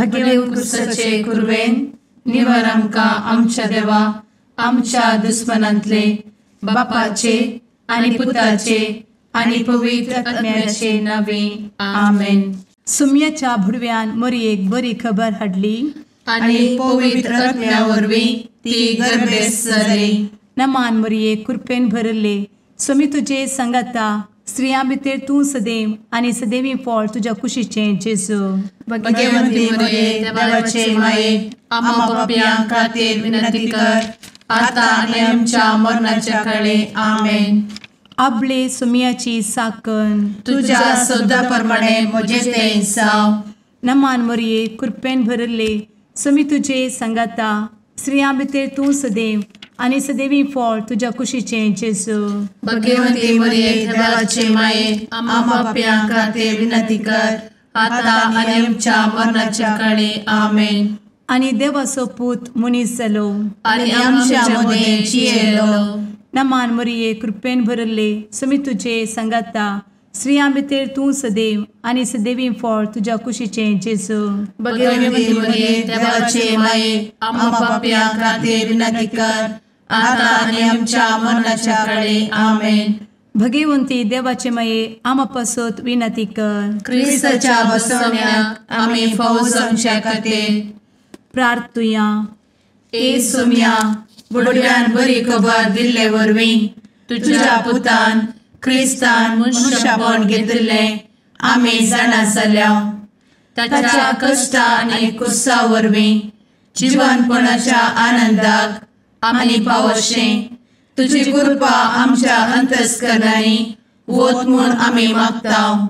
भगेवन क्रुसाचे कुरवेन निवर आमकां आमच्या देवा आमच्या दुस्मनांतले बापाचे आनी पुताचे आनी पवित्र आत्म्याचे नावे आमेन. सुम्याच्या भुडव्यान मोरयेक बरी खबर हाडली आनी पवित्र आत्म्या वरवीं ती गर्भेस्त जाली. नमान मोरये, कृपेन भरले, स्वामी तुजे संगाता, स्त्रियां भितर तूं सदैव आनी सदैवी फळ तुज्या कुशीचें जेजू. भगवंती मोरये, देवाचे माये, आम्हा पाप्यां खातीर विनंती कर आता आनी आमच्या मरणाच्या काळे आमेन. आपले सुम्याची साकन तुज्या सदा प्रमाणे म्हजें तें जावं. नमान मोरये, कृपेन भरले, स्वामी तुजे संगाता, स्त्रियां भितर तूं सदैव आनी सदैवी फळ तुज्या कुशीचें जेजू. भगवंती मोरये, देवाचे माये, आम्हा पाप्यां खातीर विनंती कर आता आनी आमच्या मरणाच्या काळे आमेन. आनी देवाचो पूत मनीस जालो आनी आमच्या मदें जियेलो. नमान मोरये, कृपेन भरले, स्वामी तुजे संगाता, स्त्रियां भितर तूं सदैव आनी सदैवी फळ तुज्या कुशीचें जेजू. भगवंती मोरये, देवाचे माये, आम्हा पाप्यां खातीर विनंती कर आता आनी आमच्या मरणाच्या काळे आमेन. भगवंती देवाचे माये, आम्हा पासत विनंती कर. क्रिस्ताच्या बसवण्याक आमी फावो जावच्या खातीर प्रार्थुया. ए सोम्या, बुडव्यान बरी खबर दिल्ले वरवीं तुज्या पुतान क्रिस्तान मनुष्यपण घेतिल्लें आमी जाणा जाल्या. ताच्या कश्टा आनी कुर्सा वरवीं जिवनपणाच्या आनंदाक आमी पावशें तुजी कृपा आमच्या अंतस्करणांनी वत म्हूण आमी मागता.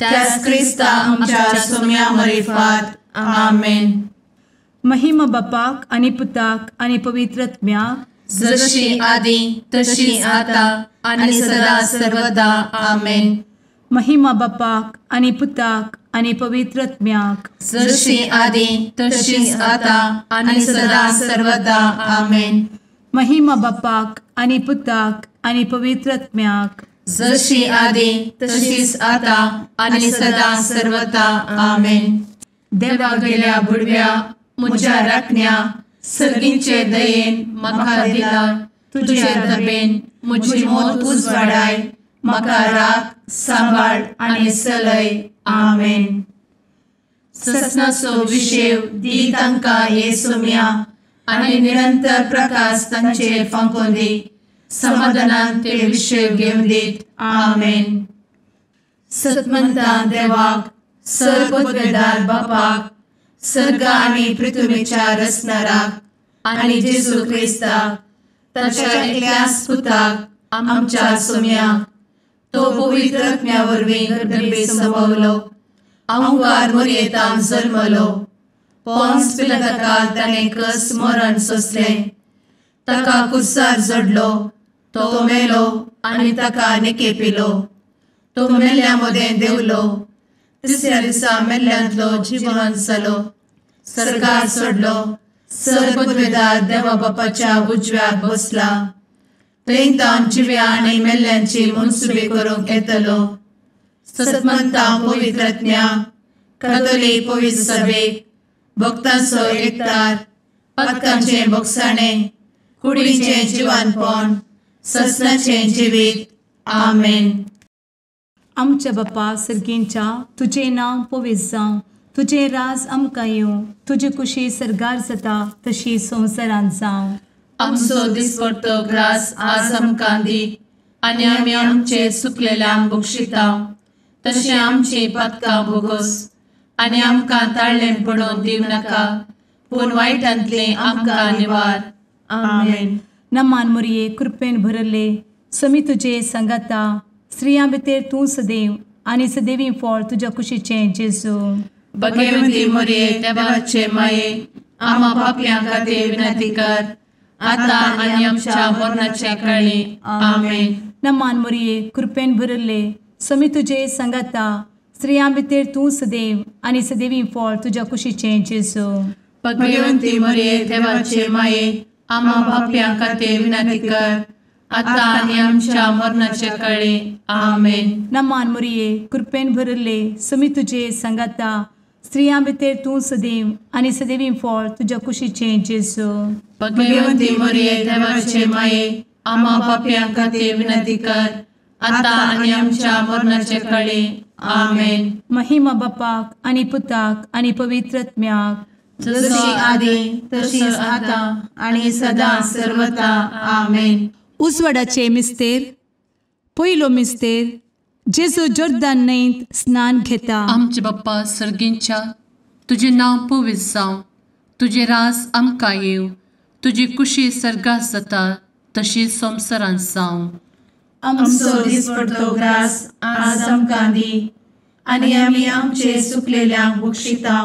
त्याच क्रिस्ता आमच्या सोम्या मरिफात आमेन. महिमा बापाक आनी पुताक आनी पवित्र आत्म्याक, जशी आदी तशी आता आनी सदा सर्वदा आमेन. महिमा बापाक आनी पुताक आनी पवित्र आत्म्याक, जशी आदी तशी आता आनी सदा सर्वदा आमेन. महिमा बापाक आनी पुताक आनी पवित्र आत्म्याक, जशी आदी तशीच आता आनी सदा सर्वदा आमेन. देवा गेल्या बुडव्या म्हज्या राखण्या सर्गींचे दयेन म्हाका दिला तुजे दबेन म्हजी मोत उजवाडाय म्हाका राख सांबाळ आनी चलय आमेन. ससनाचो विशेव दी तांकां हे सोम्या आनी निरंतर प्रकाश तांचेर फांकोवन दी समाधानान ते विशेव घेवन दीत आमेन. सतमंता देवाक सर्वपदवेदार बापाक सर्ग आनी पृथ्वीच्या रचणाराक आनी जेजू क्रिस्ताक ताच्या एकल्याच पुताक आमच्या सोम्याक तो पवित्र आत्म्या वरवीं गर्भे संभवलो अहंकार मोरयेतान जल्मलो पोन्स पिलाताकाल ताणें कस मरण सोंसलें ताका कुर्सार जडलो तो मेलो आनी ताका निकेपिलो तो मेल्ल्या मदें देंवलो तिसऱ्या दिसा मेल्ल्यांतलो जिवन जालो सर्गार सोडलो सर्वपदवेदार देवा बापाच्या उजव्याक बसला थंय तावन जिव्या आनी मेल्ल्यांची मनसुबी करूंक येतलो. सतमंता पवित्र आत्म्या कातोलीक पवित्र सभेक भक्तांचो एकतार पातकांचें भोगसाणें कुडीचें जिवानपण ससनाचें जिवीत आमेन. आमच्या बापा सर्गींच्या तुजें नांव पवित्र जावं, तुजें राज आमकां येवं, तुजी कुशी सर्गार जाता तशी संवसारांत जावं. आमचो दिसपडतो ग्रास आज आमकां दी आनी आमी आमचे सुकलेल्यांक बक्षिता तशें आमची पातकां भोगोस आनी आमकां ताळ्ळें पडोवन दिवं नाका पूण वायटांतलें आमकां निवार आमेन. नमान मोरये, कृपेन भरले, स्वामी तुजे संगाता, स्त्रियां भितर तूं सदैव आनी सदैवी फळ तुज्या कुशीचें जेजू. भगवती मोरये, देवाचे माये, आम्हा पापयां खातीर विनंती कर आता आनी आमच्या मरणाच्या काळी आमेन. नमान मोरये, कृपेन भरले, स्वामी तुजे संगाता, स्त्रियां भितर तूं सदैव आनी सदैवी फळ तुज्या कुशीचें जेजू. भगवती मोरये, देवाचे माये, आम्हा पापयां खातीर विनंती कर आता आनी आमच्या मरणाच्या काळी आमेन. नमान मोरये, कृपेन भरले, स्वामी तुजे संगाता, स्त्रियां भितर तूं सदैव आनी सदैवी फळ तुज्या कुशीचें जेजू। भगवंती मरिये देवाचे माये, आम्हा पाप्यां खातीर विनंती कर, आतां आनी आमच्या मरणाचे कळी। आमेन। महिमा बापाक आनी पुताक आनी पवित्र आत्म्याक, जशी आदी तशीच आतां आनी सदां सर्वता। आमेन। उजवाडाचे मिस्तेर। पयलो मिस्तेर, जेजू जोर्दान न्हंयत स्नान घेता। आमचे बाप्पा सर्गींच्या, तुजें नांव पवित्र जावं, तुजें राज आमकां येवं, तुजी कुशी सर्गात जाता तशी संवसारांत जावं। आमचो दिसपडतो ग्रास आज आमकां दी, आनी आमी आमचे चुकलेल्यांक बक्षिता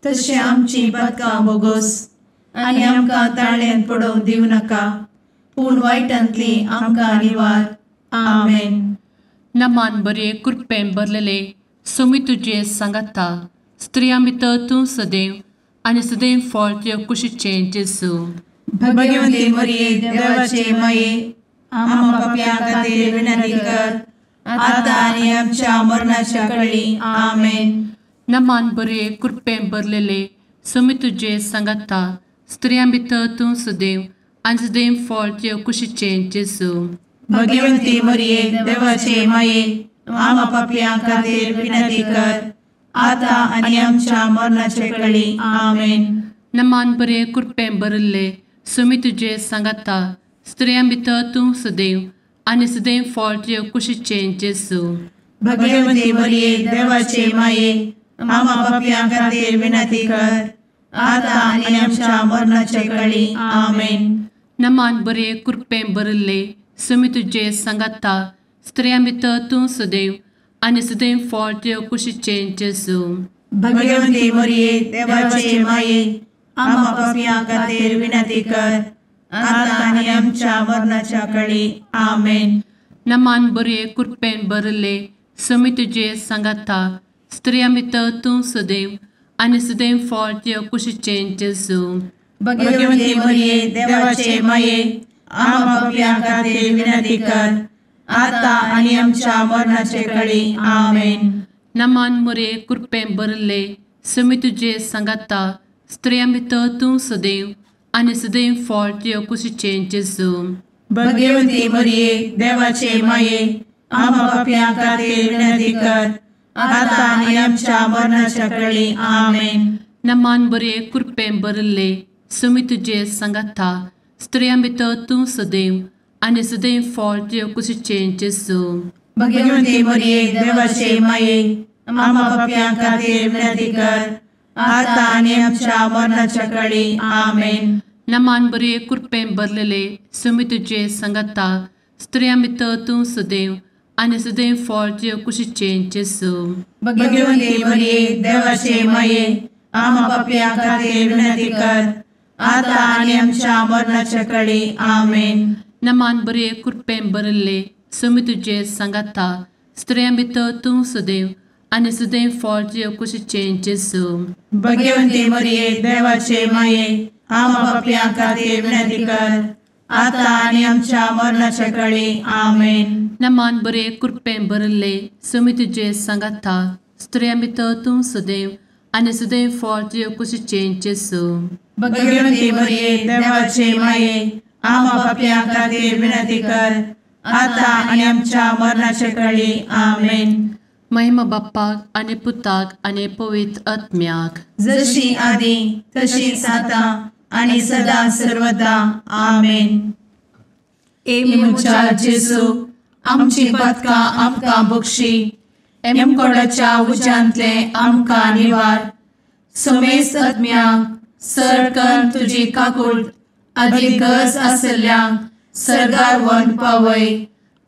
तशें आमची पातकां बोगोस, आनी आमकां ताळ्यांत पडोवंक दिवं नाका, पूण वायटांतली आमकां निवार। आमेन। नमान बरे कृपेन भरलेले, सोमी तुजे सांगाता, स्त्रियां भितर तूं सदैव आनी सदैव फळ तुज्या कुशीचें जेजू। भगवंती मरिये देवाचे माये, आम्हा पाप्यां खातीर विनंती कर, आतां आनी आमच्या मरणाच्या कळी। आमेन। नमान बरे कृपेन भरलेले, सोमी तुजे सांगाता, स्त्रियां भितर तूं सदैव आनी सदैव फळ तुज्या कुशीचें जेजू। भगवंती मरिये देवाचे माये, आम्हा पाप्यां खातीर विनंती कर, आतां आनी आमच्या मरणाचे कळी। आमेन। नमान बरे कृपेन भरलेले, सोमी तुजे सांगाता, स्त्रियां भितर तूं सदैव आनी सदैव फळ तुज्या कुशीचें जेजू। भगवंती मरिये देवाचे माये, आम्हा पाप्यां खातीर विनंती कर, आतां आनी आमच्या मरणाचे कळी। आमेन। नमान बरे कृपेन भरलेले, सोमी तुजे सांगाता, स्त्रियां भितर तूं सदैव आनी सदैव फळ तुज्या कुशीचें जेजू। भगवंती मरिये देवाचे माये, आम्हा पाप्यां खातीर विनंती कर, आतां आनी आमच्या मरणाच्या कळी। आमेन। नमान बरे कृपेन भरलेले, सोमी तुजे सांगाता, स्त्रियां भितर तूं सदैव आनी सदैव फळ तुज्या कुशीचें जेजू। भगवंती मरिये देवाचे माये, आम्हा पाप्यां खातीर विनंती कर, आतां आनी आमच्या मरणाचे कळी। आमेन। नमान मरिये कृपेन भरलेले, सोमी तुजे सांगाता, स्त्रियां भितर तूं सदैव आनी सदैव फळ तुज्या कुशीचें जेजू। भगवंती मरिये देवाचे माये, आम्हा पाप्यां खातीर विनंती कर, आतां आनी आमच्या मरणाच्या कळी। आमेन। नमान बरे कृपेन भरलेले, सोमी तुजे सांगाता, स्त्रियां भितर तूं सदैव आनी सदैव फळ तुज्या कुशीचें जेजू। भगवंती मरिये देवाचे माये, आम्हा पाप्यां खातीर विनंती कर, आतां आनी आमच्या मरणाच्या कळी। आमेन। नमान बरे कृपेन भरलेले, सोमी तुजे सांगाता, स्त्रियां भितर तूं सदैव आनी सदैव फळ तुज्या कुशीचें जेजू। भगवंती मरिये देवाचे माये, आम्हा पाप्यां खातीर विनंती कर, आतां आनी आमच्या मरणाच्या कळी। आमेन। नमान बरे कृपेन भरलेले, सोमी तुजे सांगाता, स्त्रियां भितर तूं सदैव आनी सदैव फळ तुज्या कुशीचें जेजू। भगवंती मरिये देवाचे माये, आम्हा पाप्यां खातीर विनंती कर, आतां आनी आमच्या मरणाच्या कळी। आमेन। नमान बरे कृपेन भरलेले, सोमी तुजे सांगाता, स्त्रियां भितर तूं सदैव आनी सदैव फळ तुज्या कुशीचें जेजू। भगवंती मरिये देवाचे माये, आम्हा पाप्यां खातीर विनंती कर, आतां आनी आमच्या मरणाचे कळी। आमेन। महिमा बाप्पाक आनी पुताक आनी पवित्र आत्म्याक, जशी आदी तशीच आतां आनी सदां सर्वदा। आमेन। ए म्हज्या जेजू, आमची पातकां आमकां बक्षी, एमकोडाच्या उज्यांतले आमकां निवार, समेस्त आत्म्यांक सरकन तुजी काकूट आदी गरज आसल्ल्यांक सर्गार व्हरून पावय।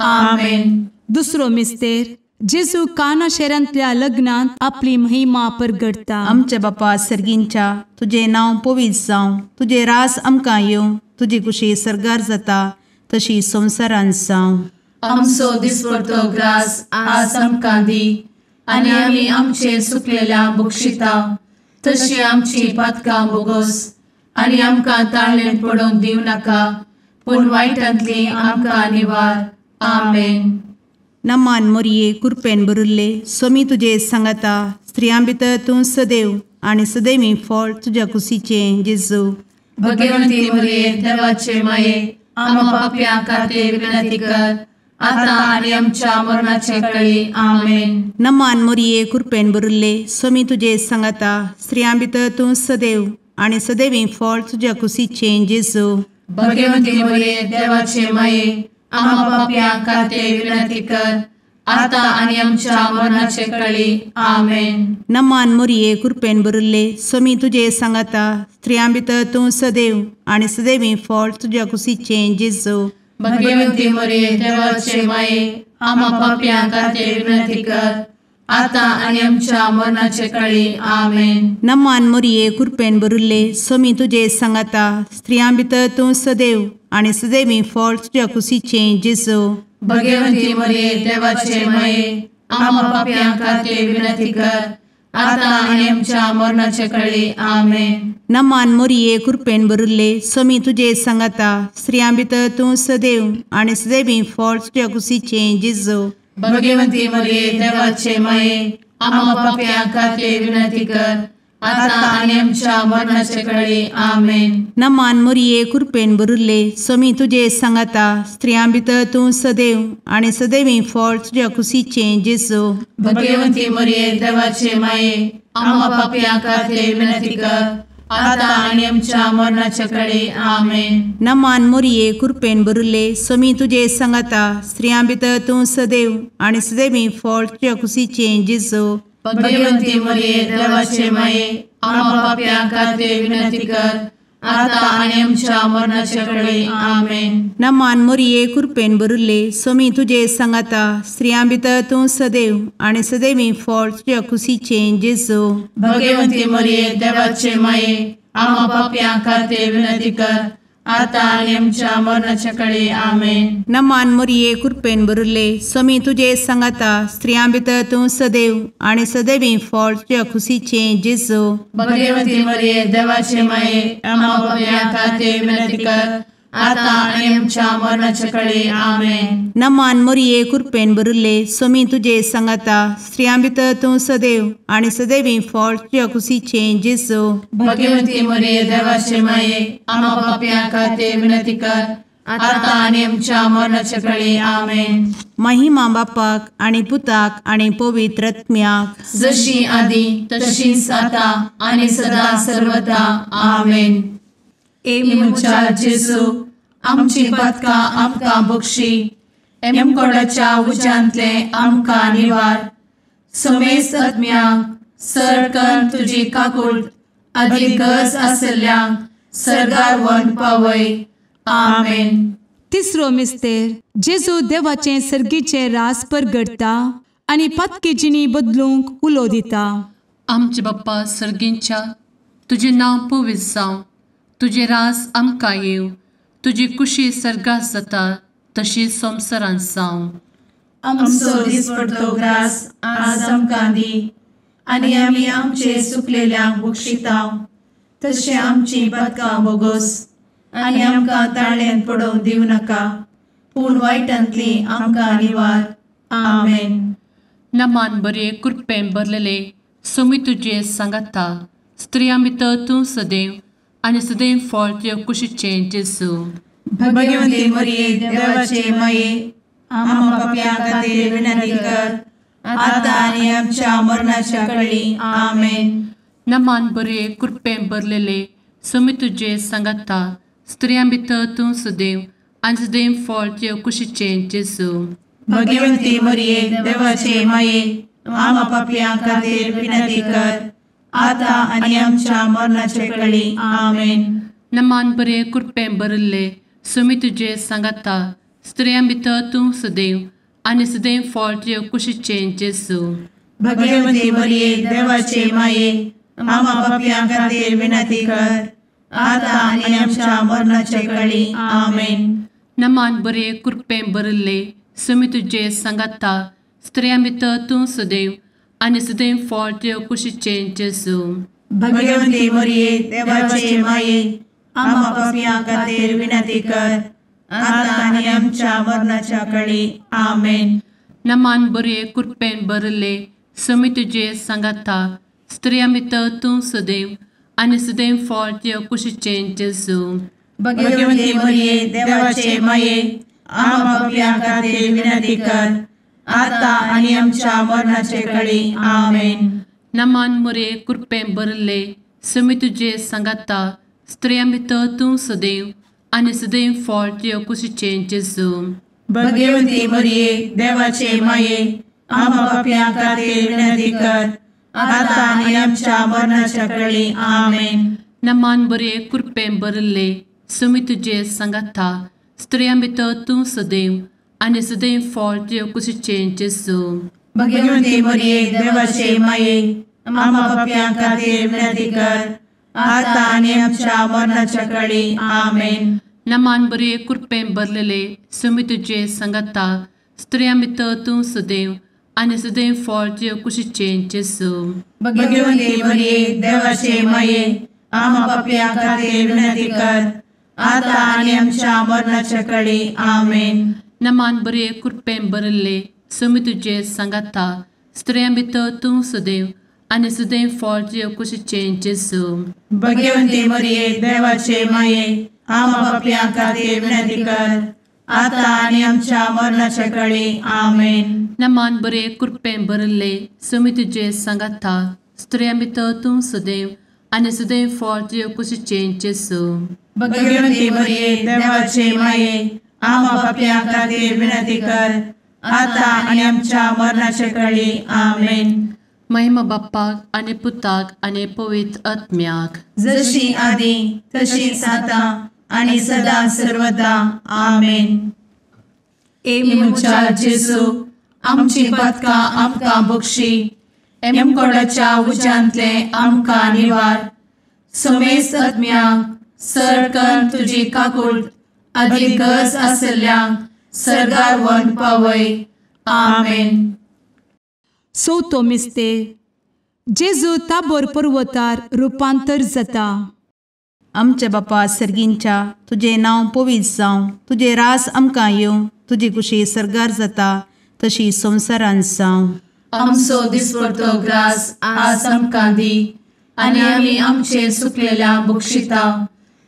आमेन। दुसरो मिस्तेर, जेजू काना शहरांतल्या लग्नांत आपली महिमा परगडता। आमच्या बापा सर्गींच्या, तुजें नांव पवित्र जावं, तुजें रास आमकां येवं, तुजी कुशी सर्गार जाता तशी संवसारांत जावं। आमचो दिसपडतो ग्रास आज आमकां दी, आनी आमी आमचे चुकलेल्यांक बक्षिता तशी आमची पातकां बोगोस, आनी आमकां ताळ्ळेंत पडोवंक दिवं नाका, पूण वायटांतली आमकां निवार। आमेन। नमान मोरये कुरपेन भरिल्ले सोमी तुजे सांगाता स्त्रियां भितर तूं सदैव आनी सदैवी फळ तुज्या कुशीचें जेजू। भगवंती मोरये देवाचे माये आम्हा पाप्यां खातीर विनंती कर आता आनी आमच्या मरणाचे कळी। आमेन। नमान मोरये कुरपेन भरिल्ले सोमी तुजे सांगाता स्त्रियां भितर तूं सदैव आनी सदैवी फळ तुज्या कुशीचें जेजू। भगवंती मोरये देवाचे माये आम्हा पाप्यां खातीर विनंती कर आता आनी आमच्या मरणाचे कळी। आमेन। नमान मोरये कुरपेन भरिल्ले सोमी तुजे सांगाता स्त्रियां भितर तूं सदैव आनी सदैवी फळ तुज्या कुशीचें जेजू। भगवंती मोरये देवाचे माये आम्हा पाप्यां खातीर विनंती कर आता आनी आमच्या मरणाचे कळी। आमेन। नमान मोरये कुरपेन भरिल्ले सोमी तुजे सांगाता स्त्रियां भितर तूं सदैव आनी सदैवी फळ तुज्या कुशीचें जेजू। भगवंती मोरये देवाचे माये आम्हा पाप्यां खातीर विनंती कर आता आनी आमच्या मरणाचे कळी। आमेन। नमान मोरये कुरपेन भरिल्ले सोमी तुजे सांगाता स्त्रियां भितर तूं सदैव आनी सदैवी फळ तुज्या कुशीचें जेजू। भगवंती मोरये देवाचे माये आम्हा पाप्यां खातीर विनंती कर आता आनी आमच्या मरणाचे कळी। आमेन। नमान मोरये कुरपेन भरिल्ले सोमी तुजे सांगाता स्त्रियां भितर तूं सदैव आनी सदैवी फळ तुज्या कुशीचें जेजू। भगवंती मोरये देवाचे माये आम्हा पाप्यां खातीर विनंती कर आता आनी आमच्या मरणाचे कळी। आमेन। नमान मोरये कुरपेन भरिल्ले सोमी तुजे सांगाता स्त्रियां भितर तूं सदैव आनी सदैवी फळ तुज्या कुशीचें जेजू। भगवंती मोरये देवाचे माये आम्हा पाप्यां खातीर विनंती कर आता आनी आमच्या मरणाचे कळी। आमेन। नमान मोरये कुरपेन भरिल्ले सोमी तुजे सांगाता स्त्रियां भितर तूं सदैव आनी सदैवी फळ तुज्या कुशीचें जेजू। भगवंती मोरये देवाचे माये आम्हा पाप्यां खातीर विनंती कर आता आनी आमच्या मरणाचे कळी। आमेन। नमान मोरये कुरपेन भरिल्ले सोमी तुजे सांगाता स्त्रियां भितर तूं सदैव आनी सदैवी फळ तुज्या कुशीचें जेजू। भगवंती मोरये देवाचे माये आम्हा पाप्यां खातीर विनंती कर आता आनी आमच्या मरणाचे कळी। आमेन। नमान मोरये कुरपेन भरिल्ले सोमी तुजे सांगाता स्त्रियां भितर तूं सदैव आनी सदैवी फळ तुज्या कुशीचें जेजू। भगवंती मोरये देवाचे माये आम्हा पाप्यां खातीर विनंती कर आता आनी आमच्या मरणाचे कळी। आमेन। महिमा बापाक आनी पुताक आनी पवित्र आत्म्याक, जशी आदी तशीच आता आनी सदा सर्वदा। आमेन। ए म्हज्या जेजू आमची पातकां आमकां बक्षी, एमकोडाच्या उज्यांतले आमकां निवार, समेस्त आत्म्यांक सरकन तुजी काकूट आदी गरज आशिल्ल्यांक सर्गार व्हरून पावय। आमेन। तिसरो मिस्तेर जेजू देवाचें सर्गीचें रास परगडटा आनी पातकी जिणी बदलूंक उलो दिता। आमचे बाप्पा सर्गींच्या तुजें नांव पवित्र जावं, तुजें रास आमकां येवं, तुजी कुशी सर्गात जाता तशी संवसारांत जावं। आमचो दिसपडतो ग्रास आज आमकां दी आनी आमी आमचे चुकलेल्यांक बक्षिता तशें आमची पातकां बोगोस आनी आमकां ताळ्यांत पडोवंक दिवं नाका, पूण वायटांतली आमकां निवार। आमेन। नमान बरे कृपेन भरलेले सोमी तुजे सांगाता, स्त्रियां भितर तूं सदैव आनी सदैव फळ तुज्या कुशीचें जेजू। भगवंती मरिये देवाचे माये आम्हा पाप्यां खातीर विनंती कर आता आनी आमच्या मरणाच्या कळी। आमेन। नमान बरे कृपेन भरलेले सोमी तुजे सांगाता, स्त्रियां भितर तूं सदैव आनी सदैव फळ तुज्या कुशीचें जेजू। भगवंती मरिये देवाचे माये आम्हा पाप्यां खातीर विनंती कर आता आनी आमच्या मरणाच्या कळी। आमेन। नमान बरे कृपेन भरिल्ले सोमी तुजे सांगाता, स्त्रियां भितर तूं सदैव आनी सदैव फळ तुज्या कुशीचें जेजू। भगवंती मरिये देवाचे माये आम्हा पाप्यां खातीर विनंती कर आता आनी आमच्या मरणाच्या कळी। आमेन। नमान बरे कृपेन भरिल्ले सोमी तुजे सांगाता, स्त्रियां भितर तूं सदैव आनी सदैव फळ तुज्या कुशीचें जेजू। भगवंती मरिये देवाचे माये आम्हा पाप्यां खातीर विनंती कर आता आनी आमच्या मरणाच्या कळी। आमेन। नमान बरे कृपेन भरले समी तुजे सांगाता स्त्रियां भितर तूं सदैव आनी सदैव फळ तुज्या कुशीचें जेजू. भगवंती मरिये देवाचे माये आम्हा पाप्यां खातीर विनंती कर आता आनी आमच्या मरणाचे कळी. आमेन. नमान मरिये कृपेन भरले समी तुजे सांगाता स्त्रियां भितर तूं सदैव आनी सदैव फळ तुज्या कुशीचें जेजू. भगवंती मरिये देवाचे माये आम्हा पाप्यां खातीर विनंती कर आता आनी आमच्या मरणाच्या कळी. आमेन. नमान बरे कृपेन भरले समी तुजे सांगाता स्त्रियां भितर तूं सदैव आनी सदैव फळ तुज्या कुशीचें जेजू. भगवंती मरिये देवाचे माये आम्हा पाप्यां खातीर विनंती कर आता आनी आमच्या मरणाच्या कळी. आमेन. नमान बरे कृपेन भरलेले समी तुजे सांगाता स्त्रियां भितर तूं सदैव आनी सदैव फळ तुज्या कुशीचें जेजू. भगवंती मरिये देवाचे माये आम्हा पाप्यां खातीर विनंती कर आता आनी आमच्या मरणाच्या कळी. आमेन. नमान बरे कृपेन भरले समी तुजे सांगाता स्त्रियां भितर तूं सदैव आनी सदैव फळ तुज्या कुशीचें जेजू. भगवंती मरिये देवाचे माये आम्हा पाप्यां खातीर विनंती कर आता आनी आमच्या मरणाच्या कळी. आमेन. नमान बरे कृपेन भरले समी तुजे सांगाता स्त्रियां भितर तूं सदैव आनी सदैव फळ तुज्या कुशीचें जेजू. भगवंती मरिये देवाचे माये आम्हा पाप्यां खातीर विनंती कर आता आनी आमच्या मरणाच्या कळी. आमेन. महिमा बाप्पाक आनी पुताक आनी पवित्र आत्म्याक, जशी आदी तशीच आता आनी सदा सर्वदा. आमेन. ए म्हज्या जेजू आमची पातकां आमकां बक्षी, एमकोडाच्या उज्यांतले आमकां निवार, समेस्त आत्म्यांक सरकन तुजी काकूट आदी गरज आशिल्ल्यांक सर्गार व्हरून पावय. आमेन. चवथो मिस्तेर जेजू ताबोर पर्वतार रुपांतर जाता. आमच्या बापा सर्गींच्या तुजें नांव पवित्र जावं, तुजें रास आमकां येवं, तुजी कुशी सर्गार जाता तशी संवसारांत जावं. आमचो दिसपडतो ग्रास आज आमकां दी आनी आमी आमचे सुकलेल्या बक्षिता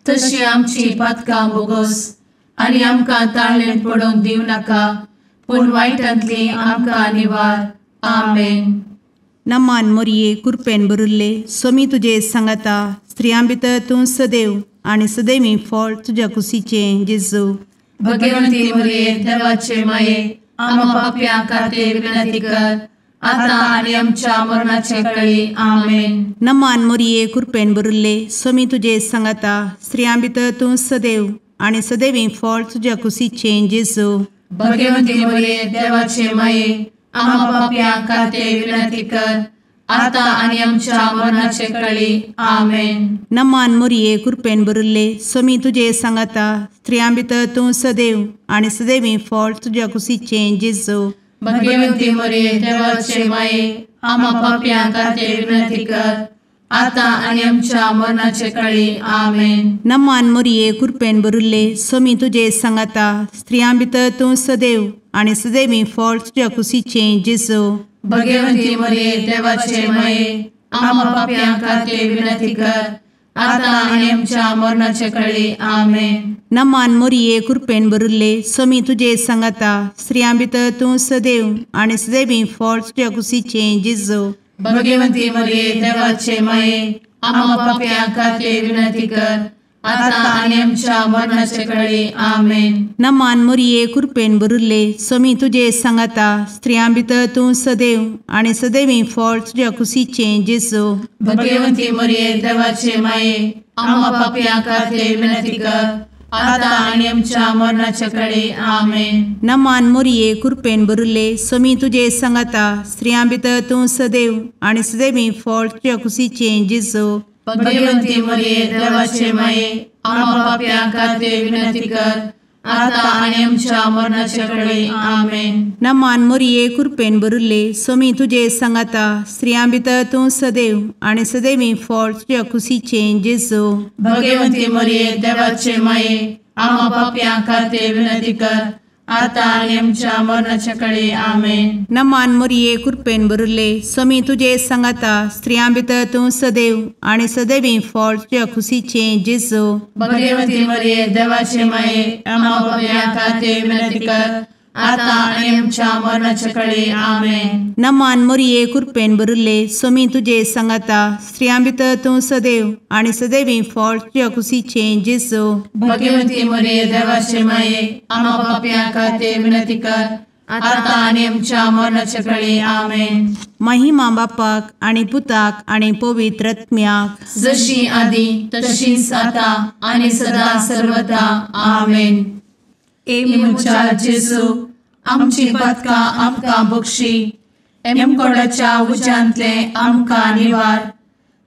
तशी आमची पातकां बोगोस आनी आमकां ताळणेंत पडोवंक दिवं नाका, पूण वायटांतली आमकां निवार. आमेन. नमान मोरये कृपेन भरिल्ले सोमी तुजे सांगाता, स्त्रियां भितर तूं सदैव आनी सदैवी फळ तुज्या कुशीचें जेजू. भगवंती मोरये देवाचे माये आम्हा पाप्यां खातीर विनंती कर आता आनी आमच्या मरणाचे कळी. आमेन. नमान मोरये कृपेन भरिल्ले सोमी तुजे सांगाता, स्त्रियां भितर तूं सदैव आनी सदैवी फळ तुज्या कुशीचें जेजू. भगवंती मोरये देवाचे माये आम्हा पाप्यां खातीर विनंती कर आता आनी आमच्या मरणाचे कळी. आमेन. नमान मोरये कृपेन भरिल्ले सोमी तुजे सांगाता, स्त्रियां भितर तूं सदैव आनी सदैवी फळ तुज्या कुशीचें जेजू. भगवंती मोरये देवाचे माये आम्हा पाप्यां खातीर विनंती कर आता आनी आमच्या मरणाचे कळी. आमेन. नमान मोरये कृपेन भरिल्ले सोमी तुजे सांगाता, स्त्रियां भितर तूं सदैव आनी सदैवी फळ तुज्या कुशीचें जेजू. भगवंती मोरये देवाचे माये आम्हा पाप्यां खातीर विनंती कर आता आनी आमच्या मरणाचे कळी. आमेन. नमान मोरये कृपेन भरिल्ले सोमी तुजे सांगाता, स्त्रियां भितर तूं सदैव आनी सदैवी फळ तुज्या कुशीचें जेजू. भगवंती मोरये देवाचे माये आम्हा पाप्यां खातीर विनंती कर आता आनी आमच्या मरणाचे कळी. आमेन. नमान मोरये कृपेन भरिल्ले सोमी तुजे सांगाता, स्त्रियां भितर तूं सदैव आनी सदैवी फळ तुज्या कुशीचें जेजू. भगवंती मोरये देवाचे माये आम्हा पाप्यां खातीर विनंती कर आता आनी आमच्या मरणाचे कळी. आमेन. नमान मोरये कृपेन भरिल्ले सोमी तुजे सांगाता, स्त्रियां भितर तूं सदैव आनी सदैवी फळ तुज्या कुशीचें जेजू. भगवंती मोरये देवाचे माये आम्हा पाप्यां खातीर विनंती कर आता आनी आमच्या मरणाचे कळी. आमेन. नमान मोरये कृपेन भरिल्ले सोमी तुजे सांगाता, स्त्रियां भितर तूं सदैव आनी सदैवी फळ तुज्या कुशीचें जेजू. भगवंती मोरये देवाचे माये आम्हा पाप्यां खातीर विनंती कर आतां आनी आमच्या मरणाच्या कळे. आमेन. नमान मोरये कृपेन भरिल्ले, स्वामी तुजे सांगाता, स्त्रियां भितर तूं सदैव आनी सदैवी फळ तुज्या खुशीचें जेजू. भगवती मरिये देवाचे माये, आम्हा पाप्यां खातीर विनंती कर, आतां आनी आमच्या मरणाच्या कळे. आमेन. नमान मोरये कृपेन भरिल्ले, स्वामी तुजे सांगाता, स्त्रियां भितर तूं सदैव आनी सदैवी फळ तुज्या खुशीचें जेजू. भगवती मरिये देवाचे माये, आम्हा पाप्यां खातीर विनंती कर, आतां आनी आमच्या मरणाच्या कळे. आमेन. महिमा बापाक आनी पुताक आनी पवित्र आत्म्याक, जशी आदी तशीच आतां आनी सदा सर्वदा. आमेन. ए म्हज्या जेजू, आमची पातकां आमकां बक्षी, एमकोडाच्या उज्यांतले आमकां निवार,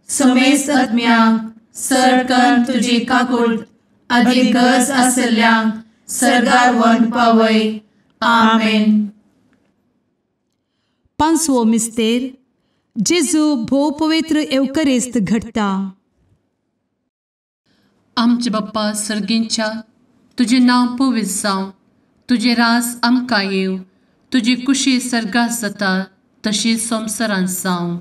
समेस्त आत्म्यांक सर तुजी काकूट आदी गरज आशिल्ल्यांक सर्गार व्हरून पावय. आमेन. पांचवो मिस्तेर, जेजू भोव पवित्र एवकरिस्त घडटा. आमचे बाप्पा सर्गींच्या, तुजें नांव पवित्र जावं, तुजें राज आमकां येवं, तुजी कुशी सर्गात जाता तशी संवसारांत जावं.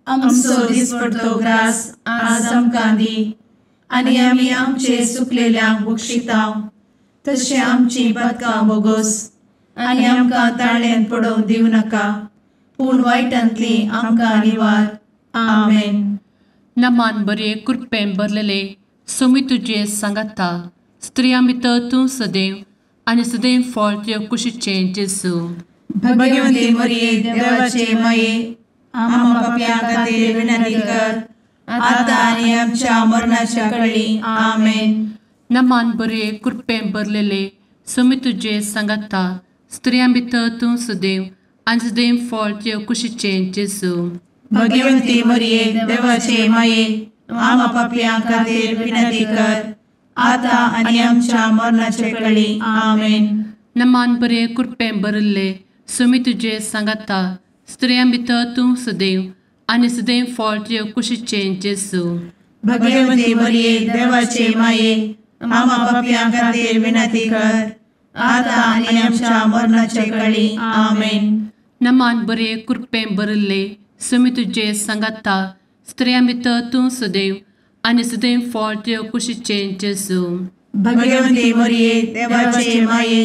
आमचो दिसपडतो ग्रास आज आमकां दी, आनी आमी आमचे चुकलेल्यांक बक्षितांव, तशें आमची पातकां बोगोस, आनी आमकां ताळ्यांत पडोवंक दिवं नाका, पूण वायटांतली आमकां निवार. आमेन. नमान बरे कृपेन भरलेले, स्वामी तुजे सांगाता, स्त्रियां भितर तूं सदैव आनी सदैव फळ तुज्या कुशीचें जेजू. भगवती मरिये देवाचे माये, आम्हा पाप्यां खातीर विनंती कर, आतां आनी आमच्या मरणाच्या कळी. आमेन. नमान बरे कृपेन भरलेले, स्वामी तुजे सांगाता, स्त्रियां भितर तूं सदैव आनी सदैव फळ तुज्या कुशीचें जेजू. भगवती मरिये देवाचे माये, आम्हा पाप्यां खातीर विनंती कर, आतां आनी आमच्या मरणाच्या कळी. आमेन. नमान बरे कृपेन भरिल्ले, स्वामी तुजे सांगाता, स्त्रियां भितर तूं सदैव आनी सदैव फळ तुज्या कुशीचें जेजू. भगवती मरिये देवाचे माये, आम्हा पाप्यां खातीर विनंती कर, आतां आनी आमच्या मरणाच्या कळी. आमेन. नमान बरे कृपेन भरिल्ले, स्वामी तुजे सांगाता, स्त्रियां भितर तूं सदैव आनी सदैव फळ तुज्या कुशीचें जेजू. भगवती मरिये देवाचे माये,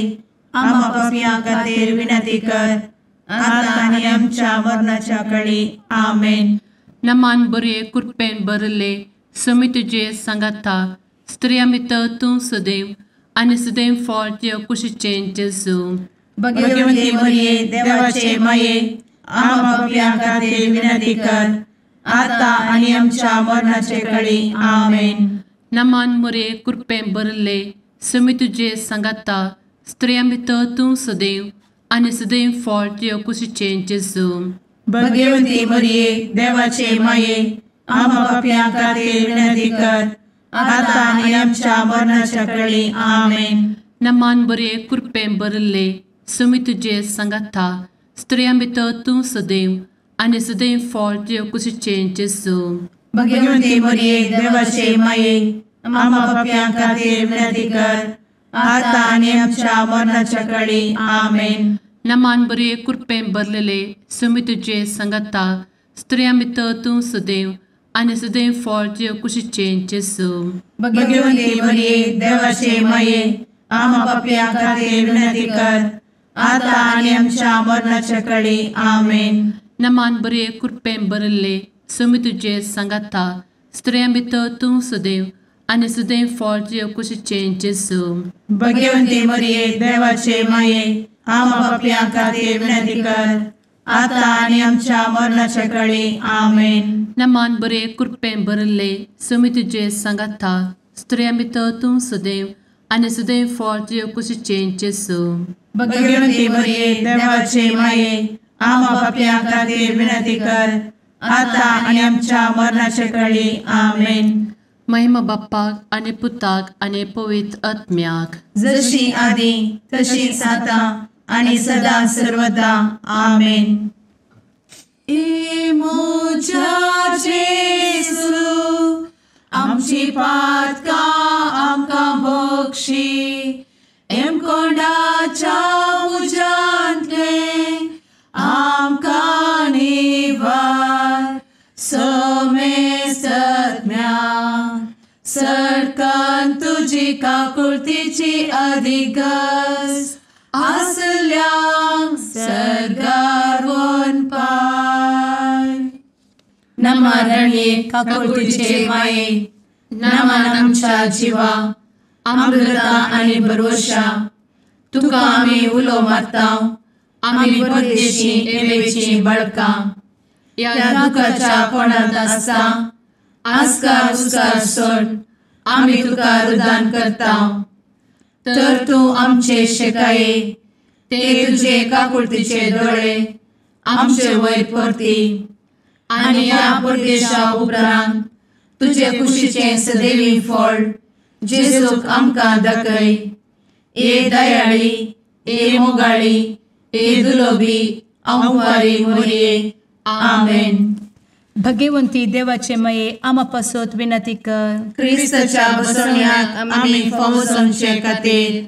आम्हा पाप्यां खातीर विनंती कर, आतां आनी आमच्या मरणाच्या कळी. आमेन. नमान बरे कृपेन भरिल्ले, स्वामी तुजे सांगाता, स्त्रियां भितर तूं सदैव आनी सदैव फळ तुज्या कुशीचें जेजू. भगवती मरिये देवाचे माये, आम्हा पाप्यां खातीर विनंती कर, आतां आनी आमच्या मरणाचे कळी. आमेन. नमान मरिये कृपेन भरिल्ले, स्वामी तुजे सांगाता, स्त्रियां भितर तूं सदैव आनी सदैव फळ तुज्या कुशीचें जेजू. भगवती मरिये देवाचे माये, आम्हा पाप्यां खातीर विनंती कर, आतां आनी आमच्या मरणाच्या कळी. आमेन. नमान बरे कृपेन भरिल्ले, स्वामी तुजे सांगाता, स्त्रियां भितर तूं सदैव आनी सदैव फळ तुज्या कुशीचें जेजू. भगवती मरिये देवाचे माये, आम्हा पाप्यां खातीर विनंती कर, आतां आनी आमच्या मरणाच्या कळी. आमेन. नमान बरे कृपेन भरलेले, स्वामी तुजे सांगाता, स्त्रियां भितर तूं सदैव आनी सदैव फळ तुज्या कुशीचें जेजू. भगवती मरिये देवाचे माये, आम्हा पाप्यां खातीर विनंती कर, आतां आनी आमच्या मरणाच्या कळी. आमेन. नमान बरे कृपेन भरिल्ले, स्वामी तुजे सांगाता, स्त्रियां भितर तूं सदैव आनी सदैव फळ तुज्या कुशीचें जेजू. भगवती मरिये देवाचे माये, आम्हा पाप्यां खातीर विनंती कर, आतां आनी आमच्या मरणाच्या कळी. आमेन. नमान बरे कृपेन भरिल्ले, स्वामी तुजे सांगाता, स्त्रियां भितर तूं सदैव आनी सदैव फळ तुज्या कुशीचें जेजू. भगवती मरिये देवाचे माये, आम्हा पाप्यां खातीर विनंती कर, आतां आनी आमच्या मरणाच्या कळी. आमेन. महिमा बाप्पाक आनी पुताक आनी पवित्र आत्म्याक, जशी आदी तशीच आतां आनी सदा सर्वदा. आमेन. ए म्हज्या जेजू, आमची पातकां आमकां बक्षी, एमकोंडाच्या तुजी काकुळतीची अधिगस आसल्यांक सर्गार वन पाय. नमा रणये काकुळतीचे माये, नमन आमच्या जिवा, अमृता आनी भरवशा, तुका आमी उलो मारता, आमी परदेशी एवेची बळकां, ह्या दुखाच्या कोणांत आसता आस्कार उस्कार सोड आमी तुका रुदान करता. तर तूं आमचे शेकाये, ते तुजे काकुळतीचे दोळे आमचे वयर परती आनी ह्या परदेशा उपरांत तुजे कुशीचें सदैवी फळ जेजूक आमकां दाखय. ए दयाळी, ए मोगाळी, ए दुलोबी अंवारी मोरये. आमेन. भगवंती देवाचे मये आमा पासत विनंती कर. क्रिस्ताच्या बसवण्याक आमी फावो जावचे खातीर.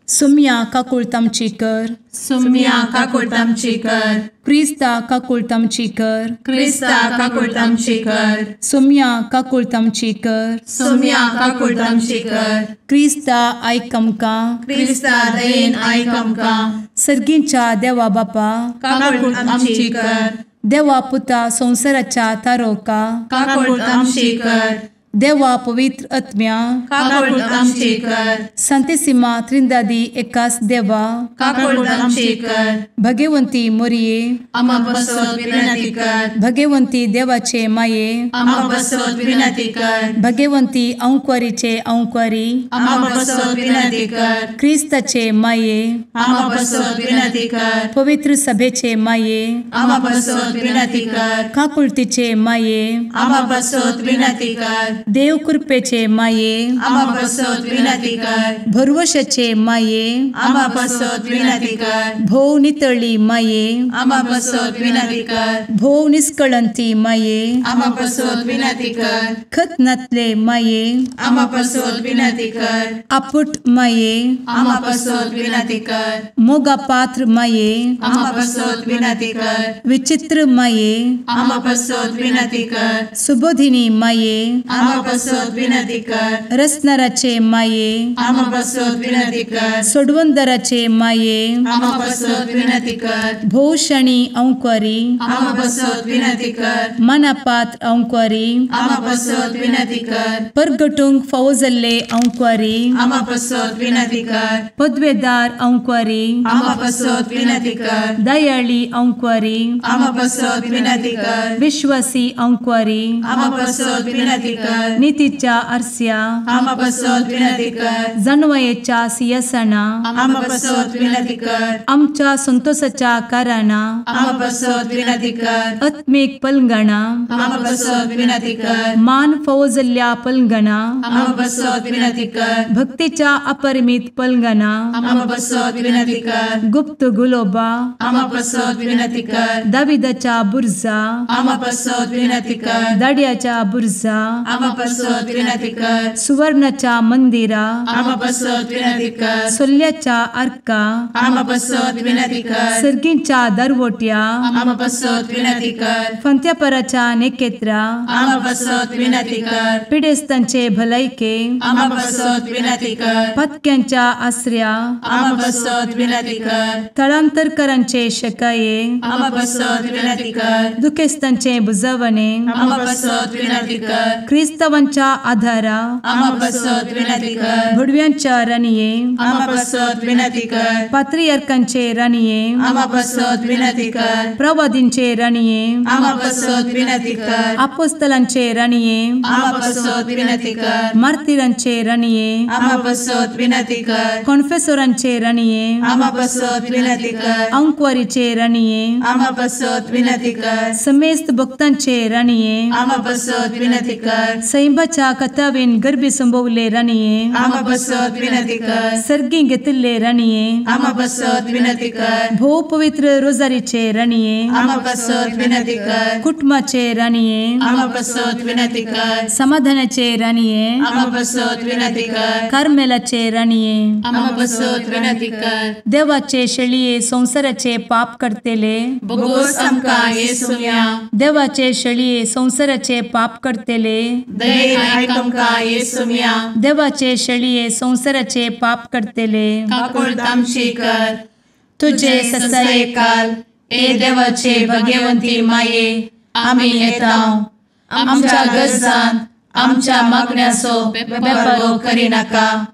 सुम्या काकुळतामची कर. सुम्या काकुळतामची कर. क्रिस्ता काकुळतामची कर. क्रिस्ता काकुळतामची कर. सुम्या काकुळतामची कर. सुम्या काकुळतामची कर. क्रिस्ता आयक आमकां. क्रिस्ता दयेन आयक आमकां. सर्गींच्या देवा बापा काकुळतामची कर. देवा पुता संवसाराच्या तारोका काकुळतामची कर. देवा पवित्र आत्म्या काकुळतामची कर. संतेसिमा त्रिंदादी एकास देवा काकुळतामची कर. भगवंती मोरये आमा पासत विनंती कर. भगवंती देवाचे माये आमा पासत विनंती कर. भगवंती अंकुरीचे अंकुरी आमा पासत विनंती कर. क्रिस्ताचे माये आमा पासत विनंती कर. पवित्र सभेचे माये आमा पासत विनंती कर. काकुळतीचे माये आमा पासत विनंती कर. देव कृपेचे माये आमा पासत विनंती कर. भरवशाचे माये आमा पासत विनंती कर. भोव नितळी माये आमा पासत विनंती कर. भोव निष्कळंती माये आमा पासत विनंती कर. खत नातले माये आमा पासत विनंती कर. आपुट माये आमा पासत विनंती कर. मोगा पात्र माये आमा पासत विनंती कर. विचित्र माये आमा पासत विनंती कर. सुबोधिनी माये आमा पासत विनंती कर. रसनाराचे माये आमा पासत विनंती कर. सोडवंदराचे माये आमा पासत विनंती कर. भोवशणी अंकुरी आमा पासत विनंती कर. मनापात्र अंकुरी आमा पासत विनंती कर. परगटूंक फावो जाल्ले अंकुरी आमा पासत विनंती कर. पदवेदार अंकुरी आमा पासत विनंती कर. दयाळी अंकुरी आमा पासत विनंती कर. विश्वासी अंकुरी आमा पासत विनंती कर. नितीच्या आरस्या आमा पासत विनंती कर. जानवयेच्या सिंहासना आमा पासत विनंती कर. आमच्या संतोषाच्या कारणा आमा पासत विनंती कर. आत्मीक पलंगणा आमा पासत विनंती कर. मान फावो जाल्ल्या पलंगणा आमा पासत विनंती कर. भक्तीच्या अपरिमित पलंगणा आमा पासत विनंती कर. गुप्त गुलोबा आमा पासत विनंती कर. दाविदाच्या बुर्जा आमा पासत विनंती कर. दाड्याच्या बुर्जा आमा पासत विनंती कर. सुवर्णाच्या मंदिरा आमा पासत विनंती कर. सोल्याच्या आर्का आमा पासत विनंती कर. सर्गींच्या दरवट्या आमा पासत विनंती कर. फंत्यापराच्या नेकेत्रा आमा पासत विनंती कर. पिडेस्तांचे भलायके आमा पासत विनंती कर. पत्क्यांच्या आसऱ्या आमा पासत विनंती कर. थळांतरकरांचे शकाये आमा पासत विनंती कर. दुखेस्तांचे बुजवणे आमा पासत विनंती कर. क्रिस्तावांच्या आधारा आमा पासत विनंती कर. भुडव्यांच्या राणये आमा पासत विनंती कर. पात्रियार्कांचे राणये आमा पासत विनंती कर. प्रवादींचे राणये आमा पासत विनंती कर. आपोस्तलांचे राणये आमा पासत विनंती कर. मार्तिरांचे राणये आमा पासत विनंती कर. कॉन्फेसोरांचे राणये आमा पासत विनंती कर. अंकुरीचे राणये आमा पासत विनंती कर. समेस्त भक्तांचे राणये आमा पासत विनंती कर. सैंबाच्या कथावेन गर्भी संभवले राणये आमा पासत विनंती कर. सर्गी घेतिल्ले राणये आमा पासत विनंती कर. भोव पवित्र रोजारीचे राणये आमा पासत विनंती कर. कुटुंबाचे राणये आमा पासत विनंती कर. समाधानाचे राणये आमा पासत विनंती कर. कार्मेलाचे राणये आमा पासत विनंती कर. देवाचे शेळये संवसाराचे पाप करतेले बोगोस आमकां येसुया. देवाचे शेळये संवसाराचे पाप करतेले दयेन आयक आमकां येसुम्या। देवाचे शेळये संवसाराचे पाप करतले काकुळट आमची कर। तुजे ससायेकाल ए देवाचे भगवंती माये आमी येता आमच्या गरजांत आमच्या मागण्याचो बेपर्वो करिनाका,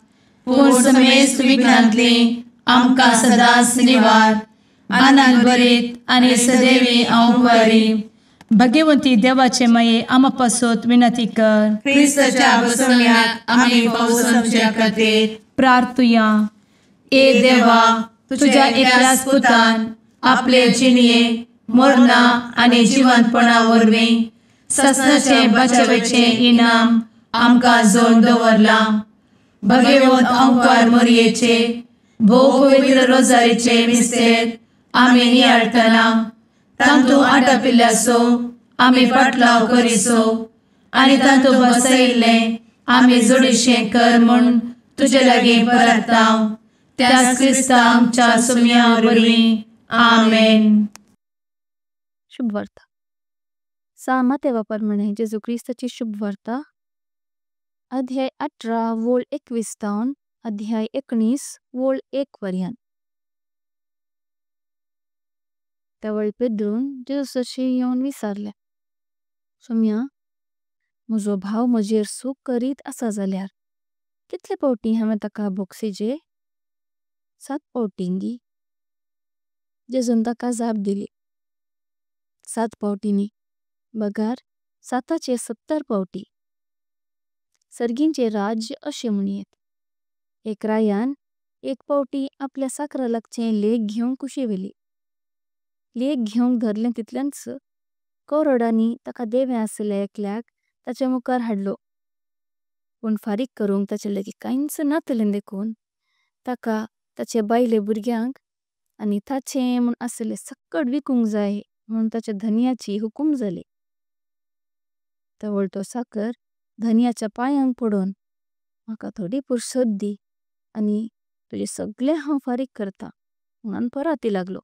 पूण समेस्त विघ्नांतली आमकां सदांच निवार। आनंद भरीत आनी सदैवी हांव भगवंती देवाचे माये आमा पासत विनंती कर। क्रिस्ताच्या बसवण्याक आमी फावो समजच्या खातीर प्रार्थुया। ए देवा, तुझ्या एकल्याच पुतान आपले जिणये मरणा आनी जिवंतपणा वरवीं ससनाचे बचावेचे इनाम आमकां जोडून दवरलां। भगवंत अंकार मोरयेचे भोव पवित्र रोजारीचे मिस्तेर आमी नियाळटना तांतू आटापिल्ल्याचो आमी फाटलाव करिसो आनी तांतू बसयिल्लें आमी जोडीशें कर म्हूण तुजे लागीं परता त्याच क्रिस्ता आमच्या सुम्या वरवीं। आमेन। शुभवार्ता। सा मातेवा परमाणे जेजू क्रिस्ताची शुभवार्ता अध्याय 18 वोळ 21 तावन अध्याय 19 वोळ 1 वर्यान। तवळ पेद्रून जेजूसाचे येवन विसारले, सोम्या म्हजो भाव म्हजेर सूक करीत असा जाल्यार कितले पावटी हमें तका बोक्सेजे? 7 पावटींगी। जेजून तका जाप दिली, 7 पावटींनी बगार 7चे 70 पावटी। सर्गिंचे राज्य अशे मुनियेत। एक रायान एक पावटी आपल्या साकरा लागचे लेक घेवंक कुशी वेली। लेक घेवंक धरलें तितल्यांच कोरोडानी तका देवे असले एकल्याक ताचे मुखार हाडलो। पण फारिक करूंक ताचे लगी काइंच नातलें देखून तका ताचे बायले बुर्ग्यांक आनी ताचे मुन असले सक्कड विकुंग जाय मुन ताचे धनियाची हुकुम जाली। तवळ तो साकर धनियाच्या पायांग पडोन मका थोडी पुर्सद दी आनी तुजे सगळे हांव फारिक करता मुनान पराती लागलो।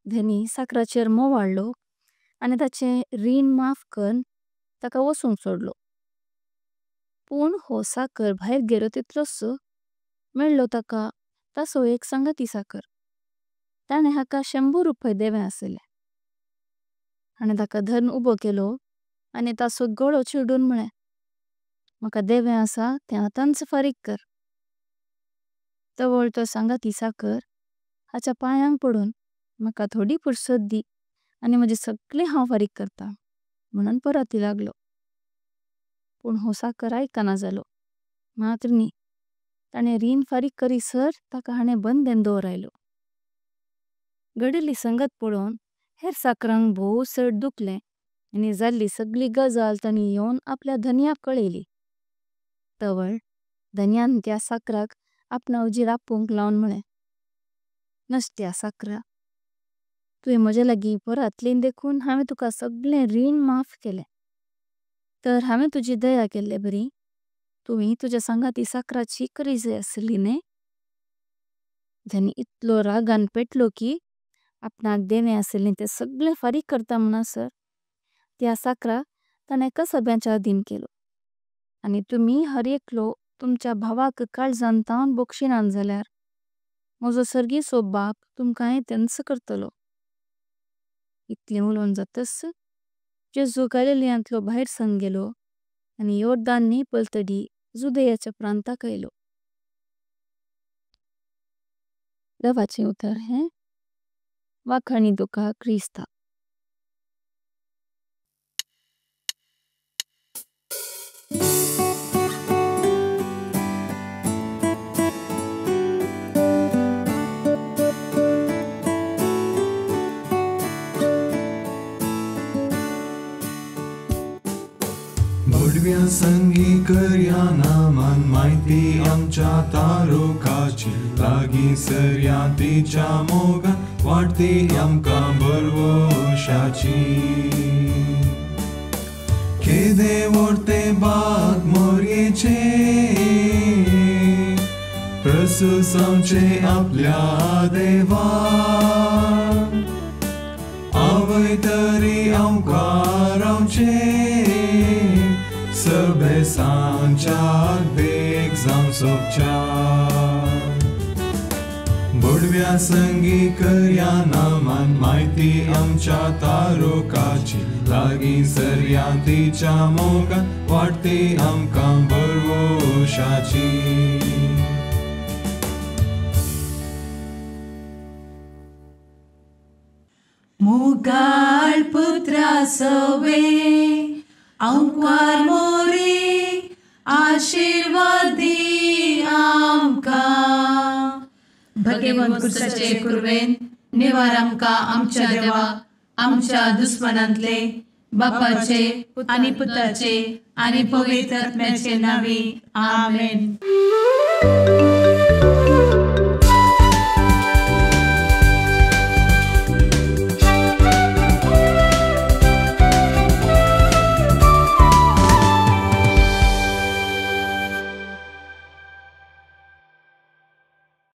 धनी साकराचेर मोवाडलो आनी ताचे रीण माफ करन तका वसुंग सोडलो। पण हो साकर भायर गेलो तितलोस मेळलो तका तासो एक संगती साकर। ताणे हाका 100 रुपये देवे असले। आनी तका धरण उबो केलो आनी तासो गळो चिरडून म्हळे, मका देवे असा ते आतांच फारिक कर। तवळ तो संगती साकर हाच्या पायांग पडून मका थोडी पुर्सद दी आनी म्हजे सगळे हांव फारिक करता मुनान पराती लागलो। पण हो साकर आयकना जालो मात्र न्ही ताणे रीण फारिक करी सर तका हाणे बंदें दोरायलो। घडिल्ली संगत पडोन हेर साकरांक भोव सड दुखलें आनी जाल्ली सगळी गजाल ताणी येवन आपल्या धनियाक कळयली। तवळ धनियान त्या साकराक आपणा उजीर आपोंक लावन म्हळे, नश्ट्या साकरा, तुवें म्हज्या लागीं परातलें देखून हांवें तुका सगळें रीण माफ केलें। तर हांवें तुजी दया केल्ले बरी तुवें तुज्या संगाती साकराची करी जाय आसली न्हय। धनी इतलो रागान पेटलो की आपणाक देवे आसलें ते सगळें फारीक करता म्हणसर त्या साकराक ताणें कसब्यांच्या अधीन केलो। आनी तुमी हर एकलो तुमच्या भावाक काळजान तावन बोक्षिनां जाल्यार म्हजो सर्गीचो बाप तुमकां तेंच करतलो। इतलें उलोवन जातच जेजू गालिलियांतलो भायर सन गेलो आनी योर्दान न्हंय पलतडी जुदेयाच्या प्रांताक आयलो। देवाचें उतर हें वाखाणी तुका क्रिस्ता। भडव्या संगी करया नामान माहिती आमच्या तारुकाची लागीं सरया तिच्या मोगान वाडती आमकां बरवशाची। केदे व्हडते बाग मोरयेचे प्रसुसांवचे आपल्या देवा। खंय तरी आमकां रावचें सबेसांच्या बेग जावं सोबच्या बोडव्या संगी करया नामान म्हायती आमच्या तारुकाची लागीं सरया तिच्या मोगान वाडटी आमकां भरवशाची. मोगाळ पुत्रा सवे आंकवार मोरी आशिर्वाद दी आमकां. भगेवंत कुर्साचे कुर्वेन निवार आमकां आमच्या देवा आमच्या दुस्मनांतले बापाचे आनी पुताचे आनी पवित्र आत्म्याचे नांवी आमेन.